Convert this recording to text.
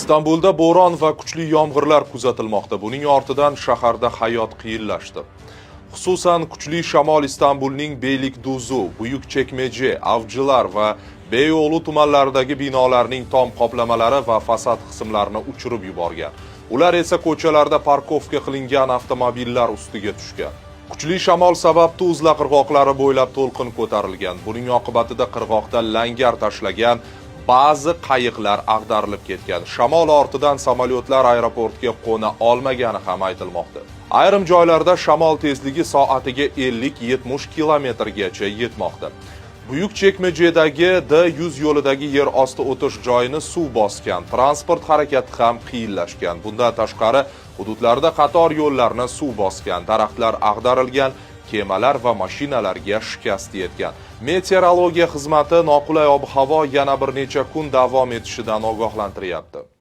Istanbulda bo'ron va kuchli yomg'irlar kuzatilmoqda. Buning ortidan shaharda hayot qiyinlashdi. Xususan, kuchli shamol Istanbulning Beylikduzu, Buyukchekmeje, Avjilar va Beyo'g'lu tumanlaridagi binolarning tom qoplamalari va fasad qismlarini uchirib yuborgan. Ular esa ko'chalarda парковка qilingan avtomobillar ustiga tushgan. Kuchli shamol sabab Tuzla qirg'oqlari bo'ylab to'lqin ko'tarilgan. Buning oqibatida qirg'oqda langar tashlagan ba'zi qayiqlar ag'darilib ketgan. Shamol ortidan samolyotlar aeroportga qo'na olmagani ham aytilmoqda. Ayrim joylarda shamol tezligi soatiga 50-70 kilometrgacha yetmoqda. Buyuk Chekmejedagi D100 yo'lidagi yer osti o'tish joyini suv bosgan. Transport harakati ham qiyinlashgan. Bundan tashqari, hududlarda qator yo'llarni suv bosgan, daraxtlar ag'darilgan, kemalar va mashinalarga shikast yetgan. Meteorologiya xizmati noqulay ob-havo yana bir necha kun davom etishidan ogohlantiryapti.